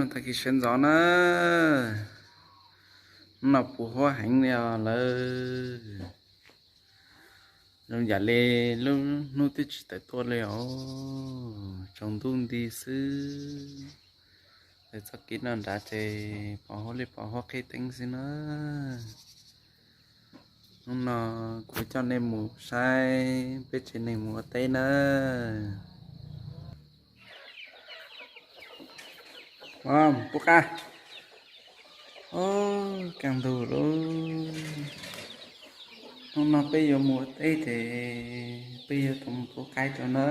Tag kis sawv ntxov na, hnub no puv huab heev li os lawm. Zoo yam li lub hnub twb tsis tawm tuaj li os, tsaus ntuj nti xwb. Lawv txoj kev no nrad ces pos huab li pos huab qhib teeb xwb na. Hnub no kuv coj nej mus saib peb tsev neeg mus ua teb na. Pub qab. Kaaj ntug lauj. Hnub no peb yuav mus ua teb ces peb yuav tau mus pub qaib rau na.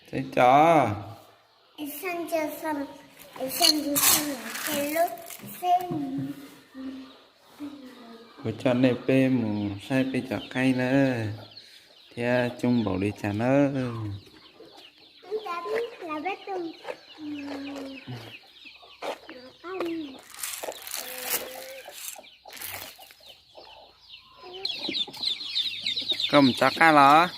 Teb cov. Kuv coj nej peb mus saib peb cov qaib na, thiab coob npaum li cas na. Koj mus tso qab los?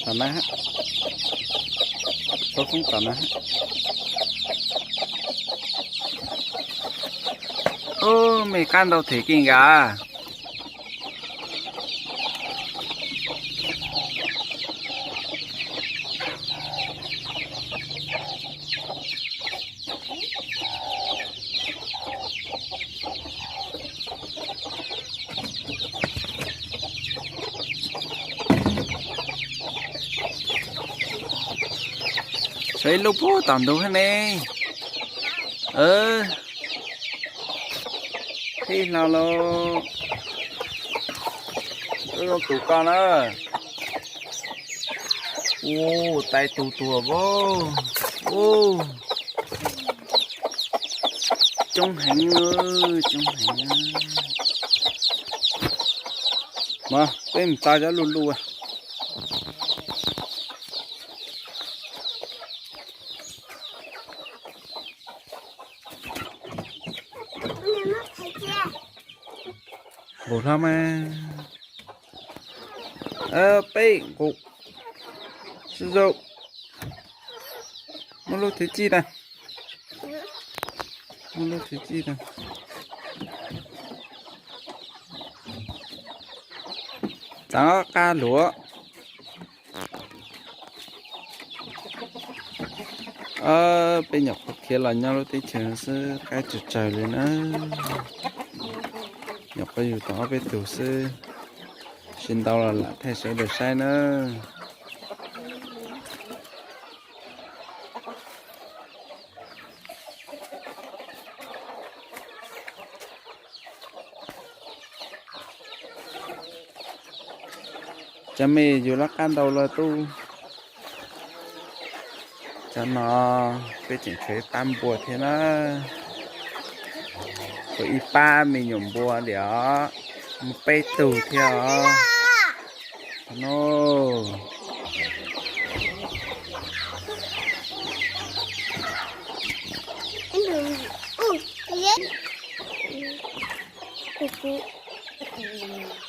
Tom na, txhob foob tom na. Ub, me qab ntau them kiag nkaus. Saib ib lub puag tom ntug thiab ne. Tij laug lauj, lub zoo tus koj na. Ua, tais tus tuag vauj. Ua, coob heev, coob heev. Mas peb mus tsa cov luj luj. Nqus hlo mas. Peb nqus. Sib zaum. Muab lub thwv cij na. Muab lub thwv cij na. Txav qab luav. Peb nyuam qhuav khiav los nyob lub teb chaws xwb qaib tsawg tsawg li na. Nyuam qhuav yug tau ob peb tug xwb, tsis ntau los lam thaij sawv daws saib na. Cov me yus lab qab ntau los tub. Cov no peb tseem tshuav ib pab npua thiab na. Tshuav ib pab me nyuam npua li os, muaj peb tug thiab os. No.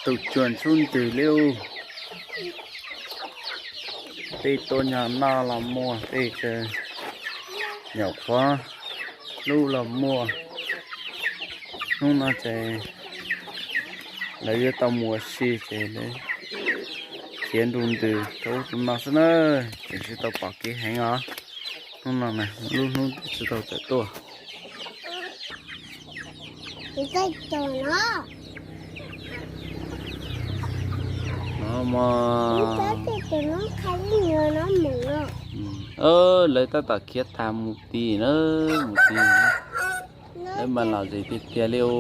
Tus cuag ntxhub ntws li. Tej tuaj nyuam noj los muaj, tej nyuam qhuav hlub los muaj. Hnub no ces lawv yuav tau mus ua si ces lawv khiav nru ntws rau ub rau no xwb na, tseem tsis tau pom kev heev os. Hnub no lub hnub twb tsis tau tawm tuaj. No mas lawv tab tom khiav tag mus ti na, mus ti. Lawv mas lom zem tiag tiag li os.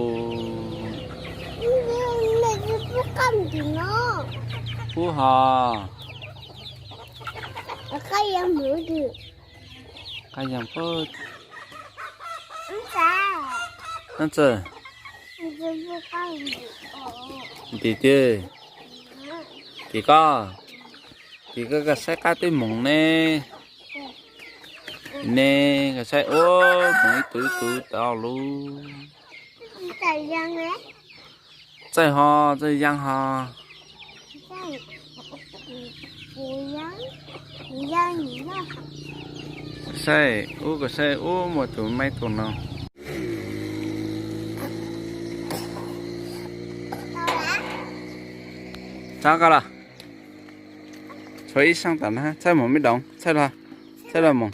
Pub hos. Qab yas pab, Nab txawj. Tim tiag. Tim koj. Tim koj, koj saib qab twb moog ne. Ne, koj saib ua moog ib tug ib tug tau lub. Txawj ho, txawj yaaj ho. Saib ub, koj saib ub, muaj tus maib tus no. Txhob koj los. Tshuav ib saab tam na, txhawj moog mib doov, txhawj los, txhawj los moog.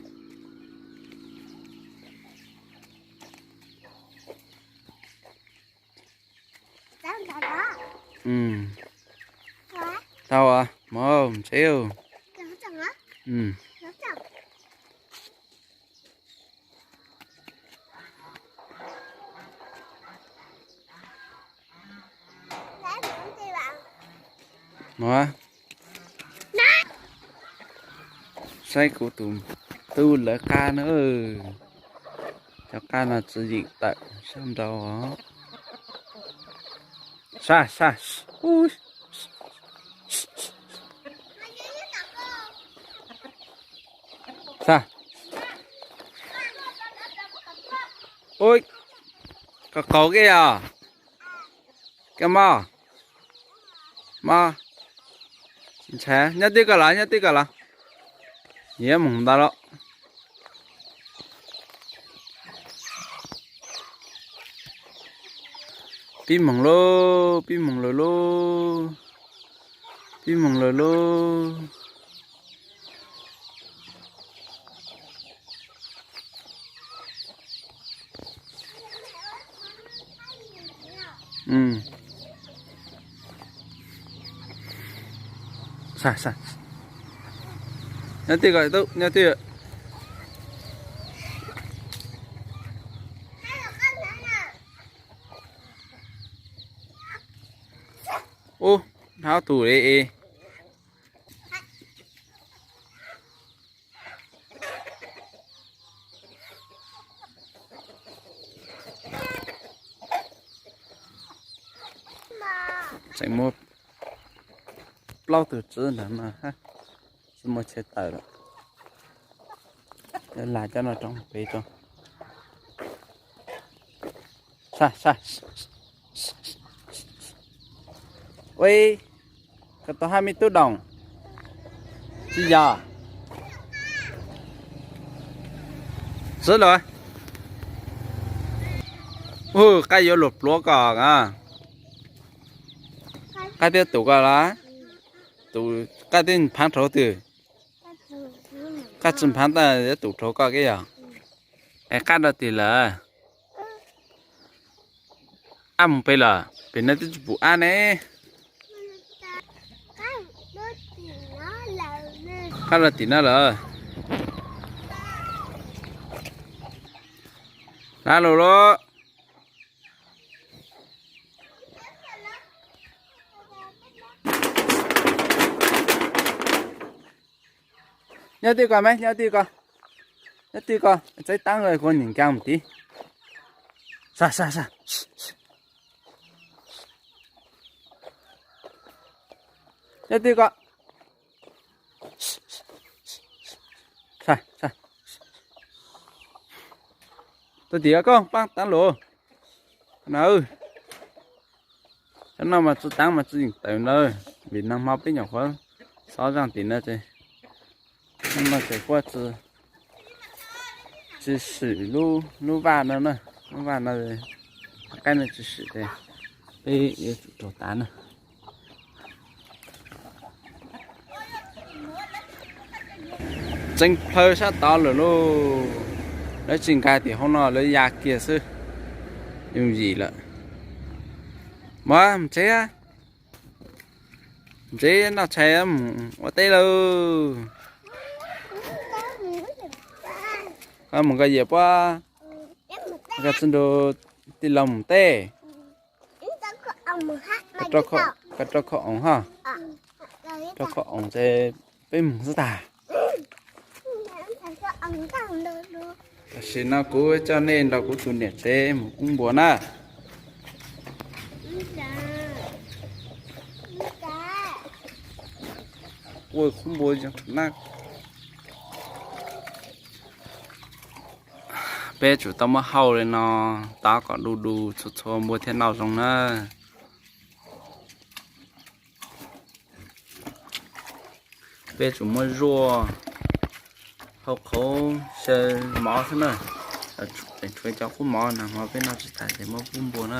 Tau, moog tsev. Saib kuv tus tub lawv qab na. Cov qab no tsis yeem tawm sab nraud. Sab, sab. Sab. Ub, koj qaug koj yog. Koj mob, mob. Ntshai, nyob twj koj los, nyob twj koj los. Yuav moog ntawd los. Pib moog lauj, pib moog lawm lauj, pib moog lawm lauj. Nyob twj koj tub, nyob twj. Ub, hab tus li. Tseem muaj plaub tug tswb ntawd mas tsis muaj chaw tawm lawm. Las cov no rau pem tso. Ua, koj tau hab me tub doom. Tsis yog. Txwv lawm. Ub, qab yuav luag pluav koj a. Qab twb tus koj los? Tus qab twb phaav rau twg? Qab tsis phaav tab yuav tus rau koj keb yog? Es qab dua twg lawm? Ab mus pem lawm, pem no twb tsis pum ab ne. Qab dua tim no lawm. Lawm lauj. Nyob twj koj me, nyob twj koj. Nyob twj koj, txaib taab kuv nyeem nkaag mus tid. Sab, sab, sab. Nyob twj koj. Tus tim koj paab taab lug na. Cov no mas tsis taab mas tsis yeem tawm ntawd, vim nag hmo peb nyuam qhuav xov zaaj tim no ces, no ces kuj tsis swm lub vaj no na, lub vaj no, qaib no tsis swm ces peb yuav tsum raug tav na. Txeev plhaw sab tod lawm lauj. Lawv tsis nkag tim hauv no, lawv ya kiag xwb. Yooj yim lawm. Mov mus tsev, mus tsev noj tshais mus ua teb lawm. Koj mus koj yawm puab, koj txiv nraug tij laug mus teb. Koj rau khau oos hab. Rau khau oos ces peb mus xwb tag. Tam sim no kuv coj nej nrog kuv tus niam tsev mus kub npua na. Ua kub npua na. Peb tsum tau muab hauj li no, tab kom du du txhua txhua npua thiaj noj zoo na. Peb tsum muab zuaj hauj qhauv xyaw mov xwb na. Tshuav cov qub mov na, hmo peb noj tsis tas ces muab kub npua na.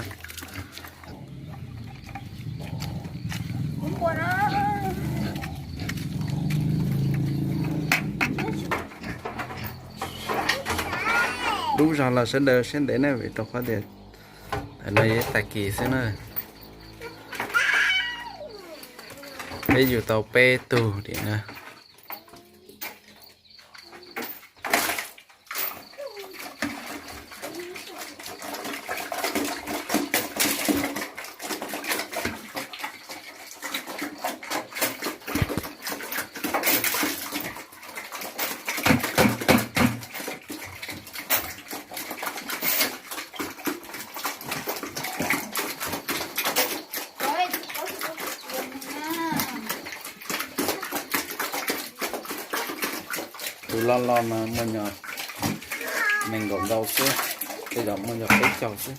Dub zog los sawv daws siab ntev na, vim rau qhov tias tam no yog tag kis xwb na. Peb yug tau peb tug tim na. Tus loj loj no muaj nyuag nees nkaum ntau xwb, tej zaum muaj nyuag peb caug xwb.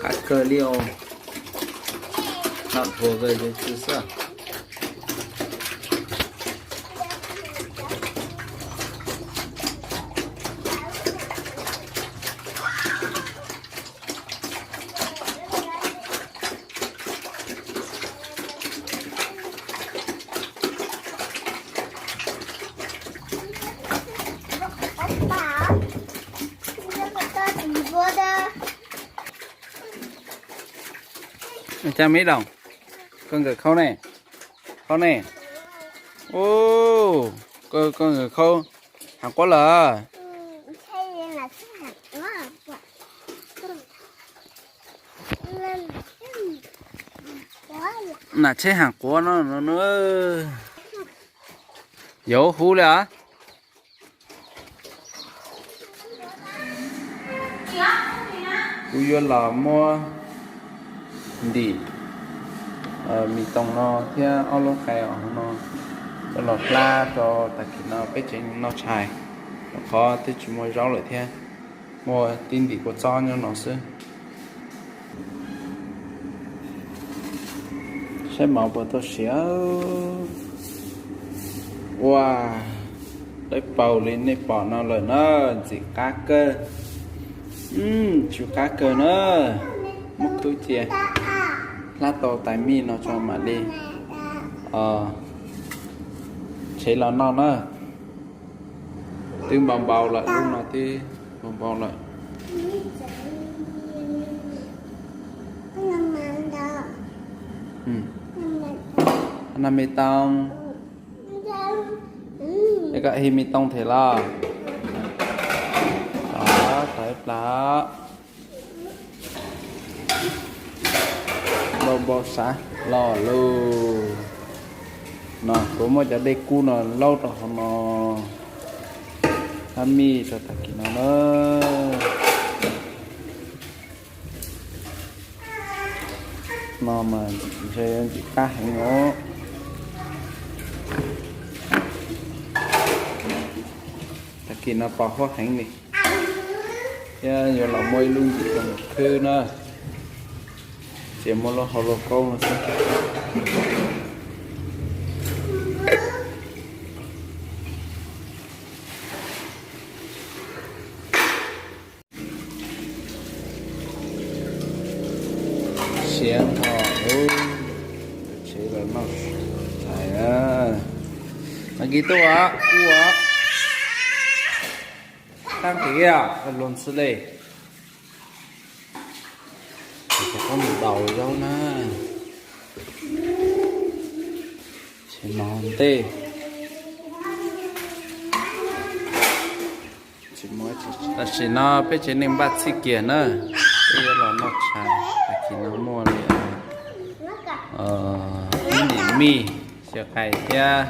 Qab kawg li os. Noj dhau kawg li xwb. Caj mib daus, koj nkawm khaub ne, khaub ne. Ub, koj nkawm khaub heev quab lawm. Nas tsheb heev quab no no. Yuav hub li as. Kuv yuav los muab ntim mis toos no thiab ob lub qe os no coj los hlab rau tag kis no peb tsev neeg noj tshais, rau qhov twb tsis muaj zaub lawm thiab, muaj tib ntim kua txob nyob no xwb. Saib mov puas tau siav. Ua, dawb paug li nej pom no lawm na, ntxim qab kawg. Tsw qab kawg na. Muab khwb cia, hlab tau tais mij no tso mam li tshev los noj na. Twb npau npau lawm, lub no twb npau npau lawm. Noj me tooj. Es koj hib me tooj thiab los? Thov ib plag. Npau npau sav los lug. No kuv muab cov dej kub no laub rau hauv no, hlab mij rau tag kis no na. No mas ntshe yuav ntxim qab heev os. Tag kis no pos huab heev li, thiab yuav los muaj ib lub ntim rau mus khwb na. Ces muab lub hau lauj kaub no xwb. Siav nrho, tsev los noj tshais na. Mas kis tuaj, kuj, tab qiv luag ntxhi le. Cov qab mus daus zaub na. Mov ntej. Tam sim no peb tsev neeg npaj txhij kiag na, peb yuav los noj tshais. Tam sim no muaj li ib ntim mij, xyaw qais thiab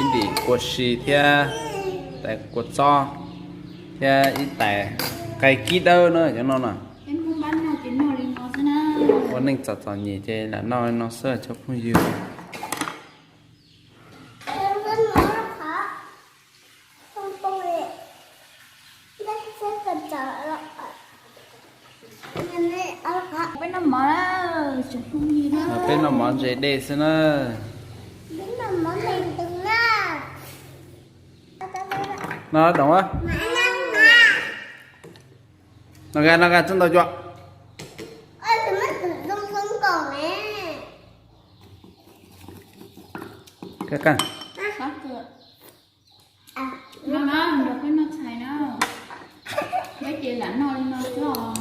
ib ntim kua si thiab tais kua txob thiab ib tais nqaij kib dawb na cov no na. Ua neej txom txom nyem ces lam noj li no xwb cov phooj ywg. Peb noj mov ntse dej xwb na. No doom a. No ga no ga txog ntau cua. Ka ka. No na, nrog peb noj tshais na. Peb ces lam noj li no xwb os.